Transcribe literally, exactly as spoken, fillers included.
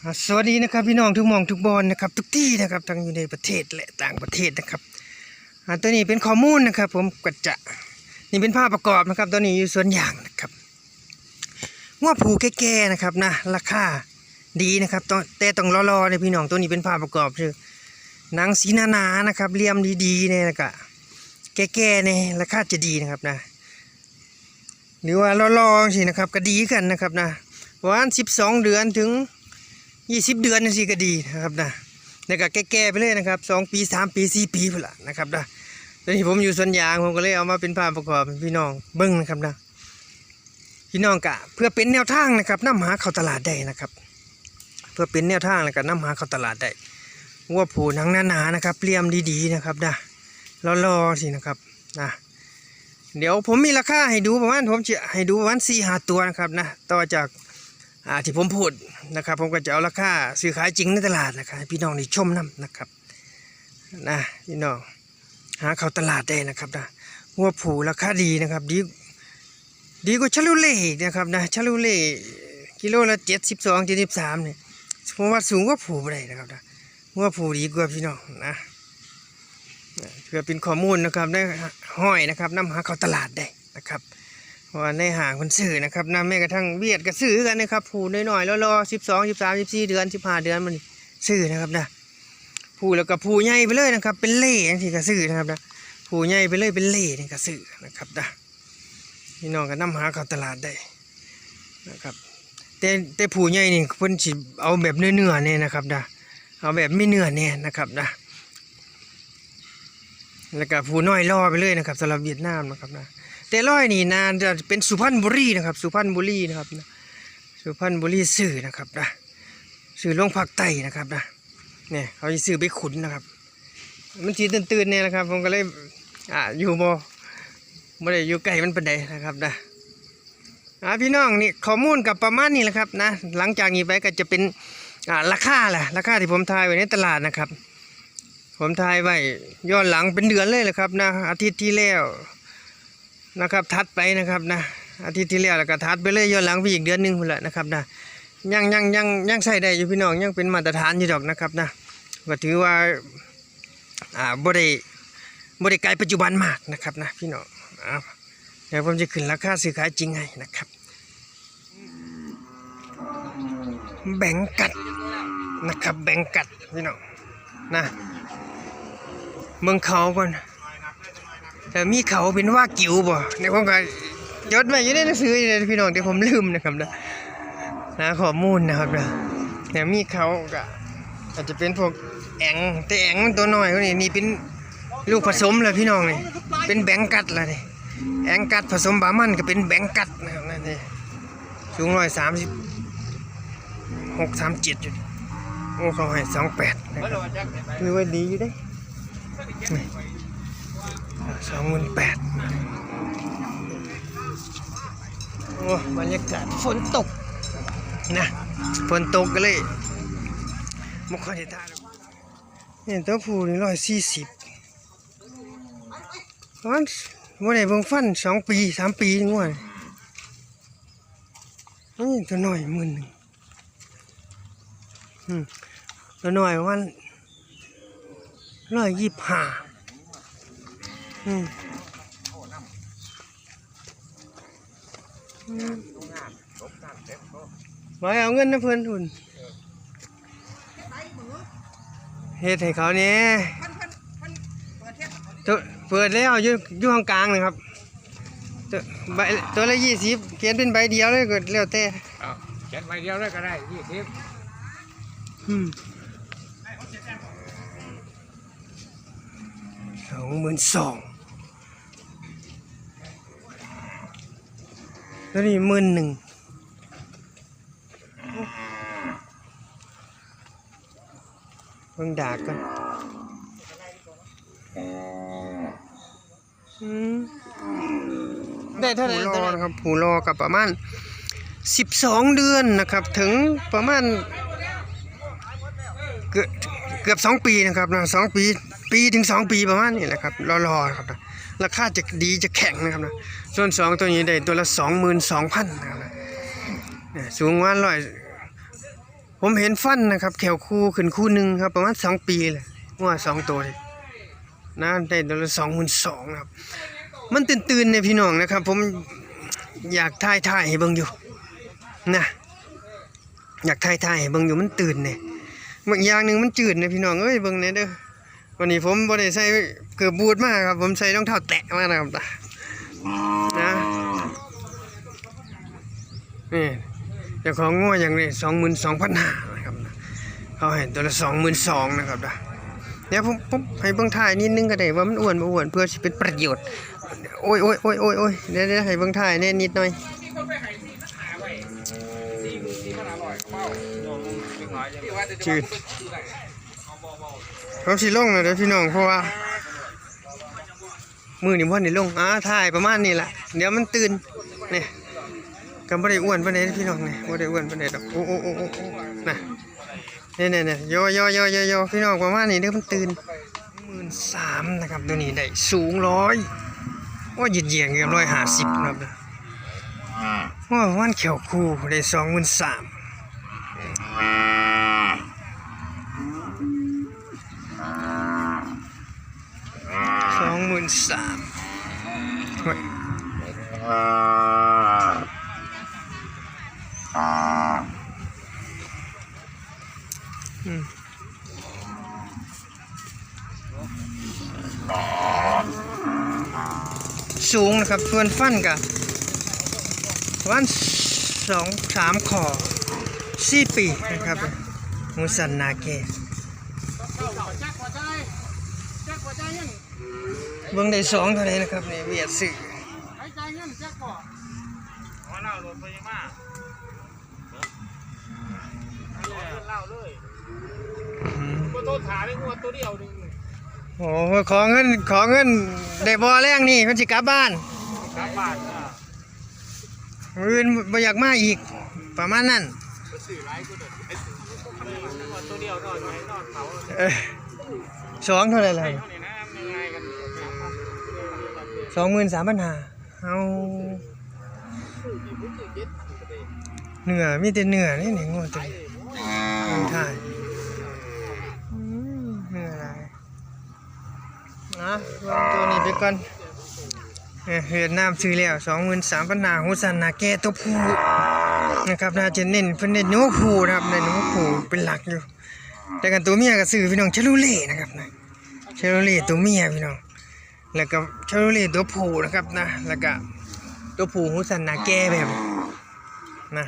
อ่าสวัสดีนะครับพี่น้องทุกหม่องทุกบอนนะครับ ทุกที่นะครับทั้งอยู่ในประเทศและต่างประเทศนะครับอ่าตัวนี้เป็นข้อมูลนะครับ ผมก็จะนี่เป็นภาพประกอบนะครับ ตอนนี้อยู่สวนยางนะครับงัวผูแก่ๆนะครับนะราคาดีนะครับต้องแต่ต้องรอๆเนี่ยพี่น้องตัวนี้เป็นภาพประกอบคือหนังสีหนาๆนะครับเลี่ยมดีๆเนี่ยแล้วก็แก่ๆเนี่ยราคาจะดีนะครับนะ หรือว่ารอๆสินะครับก็ดีกันนะครับนะประมาณสิบสองเดือนถึงยี่สิบเดือนนี่สิก็ดีนะครับนะแล้วก็แก่ๆไปเลยนะครับสองปีสามปีสี่ปีพุ่นละนะครับนะตอนนี้ผมอยู่สวนยางผมก็เลยเอามาเป็นภาพประกอบให้พี่น้องเบิ่งนะครับนะพี่น้องกะเพื่อเป็นแนวทางนะครับนำหาเข้าตลาดได้นะครับ เพื่อเป็นแนวทางแล้วก็นำหาเข้าตลาดได้งัวผูหนังหนาๆนะครับเลี่ยมดีๆนะครับนะรอๆสินะครับนะ เดี๋ยวผมมีราคาให้ดูประมาณผมจะให้ดูประมาณสี่ห้าตัวนะครับนะต่อจากอ่าที่ผมพูดนะครับ ผมก็จะเอาราคาซื้อขายจริงในตลาดนะครับให้พี่น้องได้ชมนำนะครับนะพี่น้องหาเข้าตลาดได้นะครับนะงัวผูราคาดีนะครับดีดีกว่าชาลูเล่นะครับนะชาลูเล่กิโลละเจ็ดสิบสองเจ็ดสิบสามเนี่ยผมว่าสูงกว่าผูบ่ได้นะครับนะงัวผูดีกว่าพี่น้องนะ เพื่อเป็นข้อมูลนะครับได้ห้อยนะครับนำหาเข้าตลาดได้นะครับเพราะว่าในห้างคนซื้อนะครับนะแม้กระทั่งเวียดก็ซื้อกันนะครับผูน้อยๆรอๆสิบสองสิบสามสิบสี่เดือนสิบห้าเดือนมันซื้อนะครับนะผูแล้วก็ผูใหญ่ไปเลยนะครับ เป็นเล่จังซี่ก็ซื้อนะครับนะผูใหญ่ไปเลยเป็นเล่นี่ก็ซื้อนะครับนะพี่น้องก็นำหาเข้าตลาดได้นะครับแต่แต่ผูใหญ่นี่เพิ่นสิเอาแบบเนื้อๆเนี่ยนะครับนะเอาแบบมีเนื้อเนี่ยนะครับนะ แล้วก็ผู้น้อยรอไปเลยนะครับสำหรับเวียดนามนะครับนะแต่ร้อยนี่นาจะเป็นสุพรรณบุรีนะครับสุพรรณบุรีนะครับนะสุพรรณบุรีซื้อนะครับนะซื้อลงภาคใต้นะครับนะเนี่ยเขาจะซื้อไปขุนนะครับ มันสีตื่นๆเนี่ยนะครับ ผมก็เลยอ่าอยู่บ่บ่ได้อยู่ใกล้มันปานใดนะครับนะอ่าพี่น้องนี่ข้อมูลกับประมาณนี้แหละครับนะหลังจากนี้ไปก็จะเป็นอ่าราคาแหละราคาที่ผมทายไว้ในตลาดนะครับ ผมถ่ายไว้ย้อนหลังเป็นเดือนเลยแหละครับนะอาทิตย์ที่แล้วนะครับถัดไปนะครับนะอาทิตย์ที่แล้วแล้วก็ถัดไปเลยย้อนหลังไปอีกเดือนหนึ่งพุ่นแหละนะครับนะยังยังยังยังใช้ได้อยู่พี่น้องยังเป็นมาตรฐานอยู่ดอกนะครับนะก็ถือว่าอ่าบ่ได้บ่ได้ไกลปัจจุบันมากนะครับนะพี่น้องอ่าเดี๋ยวผมจะขึ้นราคาซื้อขายจริงให้นะครับ แบงกัดนะครับแบงกัดพี่น้องนะเมืองเขาก่อนแต่มีเขาเป็นว่ากิ๋วบ่ในความก็จดไว้อยู่ในหนังสือนี่นะพี่น้องเดี๋ยวผมลืมนะครับนะนะข้อมูลนะครับนะแต่มีเขาก็อาจจะเป็นพวกแองแต่แองมันตัวน้อยกว่านี้นี่เป็นลูกผสมเลยพี่น้องนี่เป็นแบงกัดละนี่แองกัดผสมบามันก็เป็นแบงกัดนะครับนั่นเอง สูงร้อยสามสิบหกสามเจ็ดอยู่โอ้เขาให้สองแปดนะครับถือว่าดีอยู่เด้สองหมื่นแปดโอ้บรรยากาศฝนตกนะฝนตกก็เลยไม่ค่อยได้ทานนี่ตัวผู้นี่ร้อยสี่สิบประมาณบ่ได้เบิ่งฟันสองปีสามปีงวดนี่ตัวน้อยหมื่นหนึ่งอืมตัวน้อยประมาณร้อยยี่สิบห้าอืมอืมไว้เอาเงินนะเพื่อนทุน เฮ็ดให้เขาเนี่ยตัวเปิดแล้วอยู่อยู่ห้องกลางนะครับตัวใบตัวละยี่สิบเขียนเป็นใบเดียวเลยก็แล้วแต่เอาเขียนใบเดียวเลยก็ได้ยี่สิบอืมสองหมื่นสองตัวนี้หมื่นหนึ่ง เบิ่งดากกันอืมได้เท่าไหร่ผู้รอนะครับผู้รอกับประมาณสิบสองเดือนนะครับ ถึงประมาณเกือบเกือบสองปีนะครับนะสองปีปีถึงสองปีประมาณนี้แหละครับรอๆครับนะราคาจะดีจะแข็งนะครับนะส่วนสองตัวนี้ได้ตัวละสองหมื่นสองพันนะครับนะเนี่ยสูงประมาณร้อย ผมเห็นฟันนะครับ แข้วคู่ขึ้นคู่หนึ่งครับ ประมาณสองปีเลย งัวสองตัวเลยนะ ได้ตัวละสองหมื่นสองนะครับ มันตื่นๆเนี่ยพี่น้องนะครับ ผมอยากถ่ายถ่ายให้เบิ่งอยู่นะ อยากถ่ายถ่ายให้เบิ่งอยู่ มันตื่นเนี่ย บางอย่างหนึ่งมันจืดเนี่ยพี่น้องเอ้ย เบิ่งแหน่เด้อ วันนี้ผมบ่ได้ใส่เกิร์ตบูทมาครับ ผมใส่รองเท้าแตะมานะครับ นะ นี่ เจ้าของงัวอย่างนี้ สองหมื่นสองพันห้านะครับ เขาให้ตัวละสองหมื่นสองนะครับนะ เดี๋ยวผม ผมให้เบิ่งถ่ายนิดนึงก็ได้ ว่ามันอ้วนบ่อ้วน เพื่อสิเป็นประโยชน์ โอ้ย โอ้ย โอ้ย โอ้ย โอ้ย เดี๋ยว เดี๋ยวให้เบิ่งถ่ายแหน่นิดหน่อย จืด ผมสิลงแล้วเด้อพี่น้อง เพราะว่ามื้อนี้บ่ได้ลง อ่า ถ่ายประมาณนี้ล่ะ เดี๋ยวมันตื่น นี่ ก็บ่ได้อ้วนปานใดพี่น้อง นี่ บ่ได้อ้วนปานใดดอก โอ้ โอ้ โอ้ โอ้ โอ้ นะ นี่ นี่ นี่ โย โย โย โย โย พี่น้อง ประมาณนี้เด้อ มันตื่น หมื่นสามนะครับ ตัวนี้ได้สูงร้อย โอ้ย เหยียดๆ เกือบร้อยห้าสิบนะครับ โอ้ย มันแข้วคู่ได้สองหมื่นสาม สองหมื่นสาม โอ้ย อืม สูงนะครับ ส่วนฟันก็ประมาณสองสามข้อ สี่ปีนะครับ หมูสันนาแก่ เบิ่งได้สองเท่าไหร่นะครับ นี่เวียดซื้อ อืม โอ้โห ขอเงิน ขอเงิน ได้บ่แลงนี่ เพิ่นสิกลับบ้าน กลับบ้าน มื้ออื่นบ่อยากมาอีก ประมาณนั้น ตัวเดียวเท่านั้น นอนเขา เอ้ย สองเท่าไหร่ล่ะ สองหมื่นสามพันห้า เอา เนื้อ มีแต่เนื้อนี่ นี่งัวตัวนี้ มันถ่าย อืม เนื้ออะไร นะ ลองตัวนี้ไปก่อน เอ้ย เวียดนามซื้อแล้ว สองหมื่นสามพันห้า หูสันนาแก่ตัวผู้นะครับ น่าจะเน้น เพิ่นเน้นเนื้อผู้นะครับ เน้นเนื้อผู้เป็นหลักอยู่ แต่กันตัวเมียก็ซื้อพี่น้อง ชาโลเล่นะครับนะ ชาโลเล่ตัวเมียพี่น้อง แล้วก็ชาโลเล่ตัวผู้นะครับนะ แล้วก็ตัวผู้หูสันนาแก่แบบนะ